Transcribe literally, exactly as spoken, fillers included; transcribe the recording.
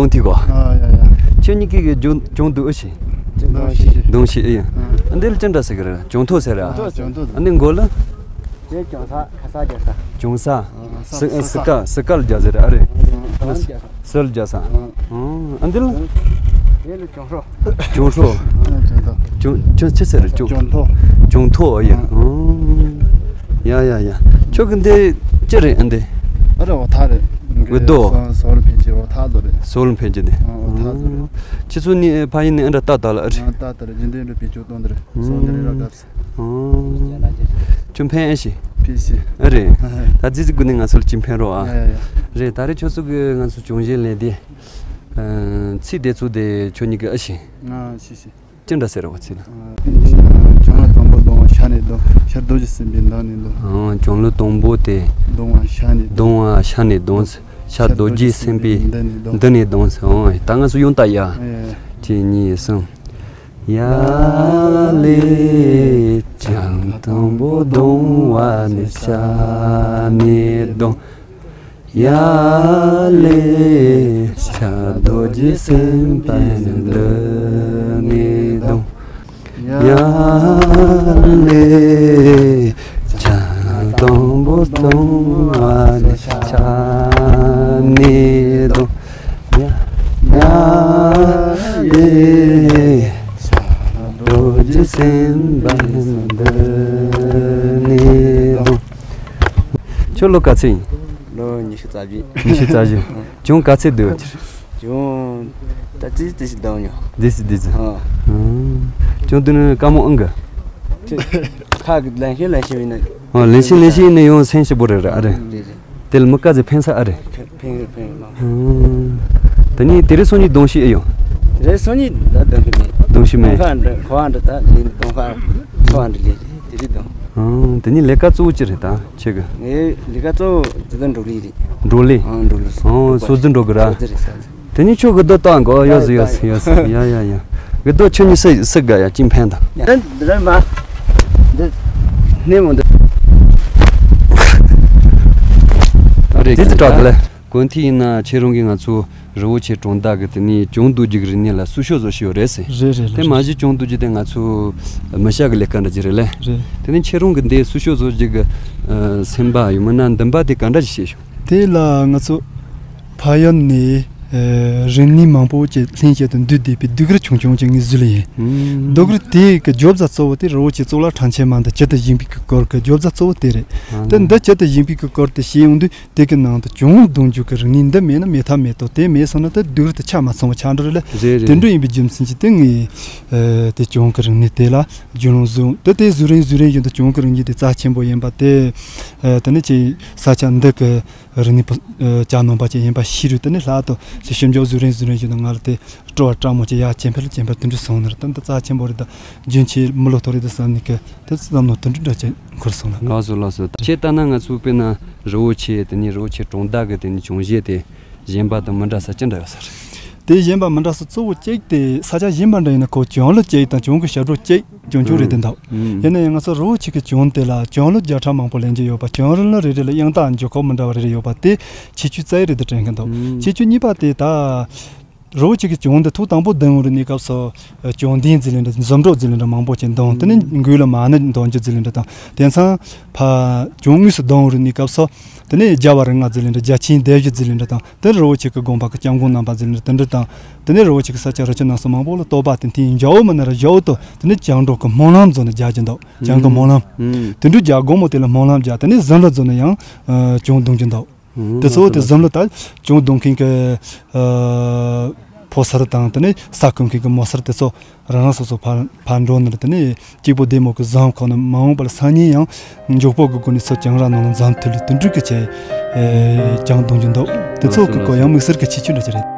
ཁོང་ཐིག་གོ། ཨ་ཡ་ཡ། ཁྱོད་གཉིས་ཀྱི་གྱོང་གྱོང་འདུག་ཨེ་ཤི། གདོང་ཤི། གདོང་ཤི་ཨེ་ཡ། ཨ་འདི་ལ་ཅི་འདྲ་ཟེར་གི་རེད། གྱོང་ཐོ་ཟེར་ར། གྱོང་ཐོ། ཨ་འདི་མགོ་ལ། དེ་གྱོང་ས་ཁ་ས་རྒྱག་ས། གྱོང་ས། ཨ་སི་སི་ཀ་སི་ཀ་ལ་རྒྱག་ཟེར་ར་ཨ་རེད། ཨ་སི་ཀ་ལ་རྒྱག་ས། ཨ་ཨ་འདི་ལ། དེ་ལ་གྱོང་ཧྲོ། གྱོང་ཧྲོ། གྱོང་གྱོང་ཅི་ཟེར་རེད། གྱོང་། གྱོང་ཐོ། གྱོང་ཐོ་ཨ་ཡ། ཨ་ཡ་ཡ་ཡ། ཁྱོད་ཀྱི་འདི་ཅི་རེད་ཨ་འདི། ཨ་རེ་འོ་ཐག་རེད། འོ་དོ། སོ་སོ་ལ་ཕན་ཆེ་འོ་ཐག་ཚོ་རེད། སོ་ལ་ཕན་ཆེ་འདི། ཨ་འོ་ཐག་ཚོ་རེད། ཁྱེད་ཚོ་ནི་ཕ་ཡིན་ནི་ཨ་འདྲ་ཏག་ཏག་ལ་ཨ་རེད། ཨ་ཏག་ཏག་རེད། རྗེས་འདེད་འགྲོ་བེད་སྤྱོད་གཏོང་འདི་རེད། སོ་འདི་རེད་ར་སྐབས་སུ། ཨ་ཁྱོད་ཕན་ཨེ་ཤི། ཕན་ཤི། ཨ་རེད། ད་ཙི་ཙི་ཀུན་ནི་ང་ཚོ་ལ་ཅི་ཕན་རོགས་ཨ། ཡ་ཡ་ཡ། རེད། ད་རེད་ཁྱོད་ཚོ་གི་ང་ཚོ་གྱོང་གཞན་ལས་དེ། ཚིག་དེ་ཚོ་དེ་ཁྱོད་གཉིས་ཀྱི་ཨེ་ཤི། ཨ་ཤི་ཤི། ཅི་འདྲ་ཟེར་བ་ཚིག་ལ། ཨ་གྱོང་ལོ་དང་པོ་གདོང་བ་ཤ་ནས་གདོང་། ཤ་རྡོ་རྗེ་སེམས་དཔའི་མདུན་ནས་གདོང་། ཨ་གྱོང་ལོ་དང་པོ་དེ། གདོང་བ་ཤ་ནས་གདོང་། གདོང་བ་ཤ་ནས་གདོང་། ཤ་རྡོ་རྗེ་སེམས་དཔའི་མདུན་ནས་གདོང་། མདུན་ནས་གདོང་ཟེར། ཨོ་ད་ང་ཚོ་ཡོང་ད་ཡ། ཨེ། གཅིག་གཉིས་གསུམ། ཡ་ལེ། གྱོང་དང་པོ་གདོང་བ་ནས་ཤ་ནས་གདོང་། ཡ་ལེ། ཤ་རྡོ་རྗེ་སེམས་དཔའི་མདུན་ནས་གདོང་། ཡ་ལེ། གྱོང་དང་པོ་གདོང་བ་ནས་ཤ་ནས་གདོང་། ཡ་ཡ་ལེ། ཤ་རྡོ་རྗེ་སེམས་དཔའི་མདུན་ནས་གདོང་། ཁྱོད་ལོ་ག་ཚོད་ཡིན། ལོ་ཉི་ཤུ་རྩ་བཞི། ཉི་ཤུ་རྩ་བཞི། གྱོང་ག་ཚད་འདུག་གྱོང་། ད་ཙི་ཙི་ཞིག་བསྡད་མྱོང་། ཙི་ཙི་ཙི་ཙི། ཨ། གྱོང་བསྡུ་ན་དཀའ་མོ་ཨང་གི། ཁ་གི་ལན་ཤེས་ལན་ཤེས་ཡིན་ན། ཨ་ལན་ཤེས་ལན་ཤེས་ཡིན་ན་ཡང་སེམས་སྐྱིད་པོ་རེད་ར་ཨ་རེད། རེད་རེད། དེ་ལ་མི་དཀའ་ཚེ་ཕན་ས་ཨ་རེད། ཕན་ཕན་ཕན་མ། ཨ། དེ་ནས་དེ་རིང་སང་ཉིན་གདོང་ཤི་ཨེ་ཡོང་། དེ་རིང་སང་ཉིན་ད་གདོང་ཤི་མེད། གདོང་ཤི་མེད། གདོང་ཁ་འདྲ་གོ་བ་འདྲ་ད་ལིན་གདོང་ཁ་ཁོ་བ་འདྲ་ལིན་དེ་རིང་གདོང་། ཨ། དེ་ནས་ལས་ཀ་གཙོ་བོ་ཅི་རེད་ད། ཁྱེད་ཀྱི། ངའི་ལས་ཀ་གཙོ་བོ་འཛུལ་འཛུལ་འགྲོ་ལི་རེད། འགྲོ་ལི། ཨང་འགྲོ་ལི། ཨང་སོ་རྩི་འགྲོ་གི་ར། སོ་རྩི་རེད་སོ་རྩི། དེ་ནི་ཁྱོད་གི་རྡོ་བཏང་གོ་ཡོད་སི་ཡོད་སི་ཡོད་སི་ཡ་ཡ་ཡ། གི་རྡོ་ཁྱོད་ནི་སི་སི་ག་ཡ་ཅིན་ཕན་དང་། ཡ་འདི་རེད་མ། འདི་ནི་མོ་འདི། རེད་དེ་ཙི་དྲག་གི་ལེ། གོན་ཐི་ཡིན་ན་ཁྱེད་རང་གིས་ང་ཚོ་རི་བོ་ཆེ་གྲོང་རྡལ་གི་དེ་ནི་གྱོང་བསྡུ་རྒྱུ་གི་རིག་གནས་ལ་སུ་ཤོ་བཟོ་ཤི་ཡོད་རེད་སི། རེད་རེད་རེད། དེ་མ་གཞི་གྱོང་བསྡུ་རྒྱུ་དེ་ང་ཚོ་མི་ཤ་གི་ལས་ཀ་འདྲ་ཅིག་རེད་ལེ། རེད། དེ་ནི་ཁྱེད་རང་གི་འདི་སུ་ཤོ་བཟོ་རྒྱུ་གི་སེམས་པ་ཡོད་མིན་ན་འདུན་པ་དེ་ག་འདྲ་ཅིག་བྱས་ཤོག་དེ་ལ་ང་ཚོ་ཕ་ཡུལ་ནས་རིག་གནས་མང་པོ་ཅིག་ལྷན་བཅས་དུ་འདུས་བསྡད་པའི་ཟློས་གར་ཆུང་ཆུང་ཅིག་ངས་བཟོས་ལེ་ཡིན། ཟློས་གར་དེ་གི་བརྗོད་བྱ་གཙོ་བོ་དེ་རི་བོ་ཆེ་གཙུག་ལག་ཁྲ་ཆེན་མ་འདི་ཇི་ལྟར་བཞེངས་པའི་གི་སྐོར་གི་བརྗོད་བྱ་གཙོ་བོ་དེ་རེད། དེ་འདི་ཇི་ལྟར་བཞེངས་པའི་གི་སྐོར་དེ་བཤད་ཡོང་དུས་དེ་གི་ནང་དུ་གྱོང་གདུང་རྒྱུ་གི་རིག་གནས་འདི་མེད་ན་མེད་ཐབས་མེད་དོ། དེ་མེད་སོང་ན་དེ་ཟློས་གར་དེ་ཆ་མ་ཚང་བ་ཆགས་འགྲོ་རེད་ལེ། རེད་རེད། དེ་འདྲ་ཡིན་པའི་རྒྱུ་མཚན་གྱིས་དེ་ངས་དེ་གྱོང་གི་རིག་གནས་དེ་ལ་རྒྱུས་ལོན་བཟོས། དེ་དེ་བཟོ་རིན་བཟོ་རིན་བཞིན་དུ་གྱོང་གི་རིག་གནས་དེ་རྩ་ཆེན་པོ་ཡིན་པ་དེ་དེ་ནི་ཅིག་ས་ཆ་འདི་གི་རིག་གནས་པོ་ཨ་ཅག་ནང་པ་ཅིག་ཡིན་པ་ཤེས་རུང་དེ་ནས་ལྷག་ཏུ་ཞིབ་འཇུག་བཟོ་རིན་བཟོ་རིན་བཞིན་དུ་ང་ལ་དེ་སྤྲོ་བ་སྤྲ་མོ་ཅིག་ཡ་ཇེ་འཕེལ་ཇེ་འཕེལ་དུ་འགྲོ་སོང་ནར་དེ་འདི་རྩ་ཆེན་པོ་རེད། ད་རྒྱུན་ཆད་མི་ལོ་ཐོ་རེད་ད་བསམ་ནས་ཀི་དེ་བསམ་མནོ་དེ་འདྲ་འདྲ་ཅིག་འཁོར་སོང་ལ། ལགས་སོ་ལགས་སོ། ད་ཁྱེད་ལྟ་ན་ང་ཚོ་དཔེར་ན་རི་བོ་ཆེ་དེ་ནས་རི་བོ་ཆེ་གྲོང་རྡལ་གི་དེ་ནས་གྱོང་གཞི་དེ་གཞན་པ་དང་མི་འདྲ་ས་ཅི་འདྲ་ཡོད་ས་རེད། དེ་གཞན་པ་མི་འདྲ་ས་གཙོ་བོ་གཅིག་དེ་ས་ཆ་གཞན་པ་འདྲ་ཡིན་ན་ཁོ་གྱོང་ལོ་གཅིག་དང་གྱོང་གི་ཞབས་བྲོ་གཅིག་གྱོང་ཆུང་རེད་དེ་འདུག་ཨུམ། ཡིན་ན་ཡང་ང་ཚོ་རི་བོ་ཆེ་གི་གྱོང་དེ་ལ་གྱོང་ལོ་བརྒྱ་ཕྲག་མང་པོ་ལེན་རྒྱུ་ཡོད་པ། གྱོང་རིན་ལ་རེ་རེ་ལ་དབྱངས་རྟ་འགྱུར་ཁོག་མི་འདྲ་བ་རེ་རེ་ཡོད་པ་དེ་ཁྱད་ཆོས་རྩ་ཡི་རེད་དུ་དྲན་གི་འདུག་ཨུམ། ཁྱད་ཆོས་གཉིས་པ་དེ་ད་རི་བོ་ཆེ་གི་གྱོང་འདི་ཐོག་དང་པོ་བསྡུ་ཡོང་རུ་གནས་སྐབས་སུ་གྱོང་ལྡན་ཟེར་ལེ་འདྲ་འཛུམ་གྲོགས་ཟེར་ལེ་འདྲ་མང་པོ་ཅིག་འདོན། དེ་ནས་མགོ་ལ་མ་ཎི་འདོན་རྒྱུ་ཟེར་ལེ་འདྲ་དང་དེང་སང་ཕ་གྱོང་དངོས་སུ་བསྡུ་ཡོང་རུ་གནས་སྐབས་སུ་དེ་ནས་རྒྱལ་བ་རིགས་ལྔ་ཟེར་ལེ་འདྲ་རྒྱལ་ཆེན་སྡེ་བཞི་ཟེར་ལེ་འདྲ་དང་དེ་རི་བོ་ཆེ་གི་དགོན་པ་གི་སྐྱབས་མགོན་རྣམ་པ་ཟེར་ལེ་འདྲ་དེ་འདྲ་དང་། དེ་ནས་རི་བོ་ཆེ་གི་ས་ཆ་རི་ཆུ་གནམ་ས་མང་པོ་ལ་རྟོགས་པ་དེ་འཐེན་འཇའ་འོད་མིན་ན་ར་འཇའ་འོད་དོ། དེ་ནས་བྱང་འབྲོག་གི་སྨོན་ལམ་རྫོགས་ནས་རྒྱག་གི་འདུག་བྱང་གི་སྨོན་ལམ། ཨུམ། དེ་འདྲའི་རྒྱ་སྒོ་མོ་དེ་ལ་སྨོན་ལམ་རྒྱག་དེ་ནས་ཟུར་ལ་རྫོགས་ནས་ཡང་ཨ་གྱོང་རྡུང་གི་འདུག་ཨུམ། དེ་ཚོ་དེ་ཟུར་ལ་ད་གྱོང་རྡུང་མཁན་གི་ཨ་ཕོ་གསར་དང་དེ་ནས་ས་ཁུངས་མཁན་གི་མོ་གསར་དེ་ཚོ་རང་རང་སོ་སོ་ཕར་ཕར་འགྲོ་ནས་དེ་ནས་སྐྱིད་པོ་བདེ་མོ་གི་ཟམ་ཁོག་ནས་མ་འོངས་པ་ལ་སང་ཉིན་ཡང་མགྱོགས་པོ་གི་སྒོ་ནས་ཚུར་གྱང་ར་ནང་ལ་འཛོམས་ཐུབ་ལེ་དེ་འདྲའི་གི་ཆེད་ཨེ་གྱོང་རྡུང་གི་འདུག་དེ་ཚོ་གི་སྐོར་ཡང་དམིགས་བསལ་གི་ཁྱད་ཆོས་འདྲ་ཅིག་རེད།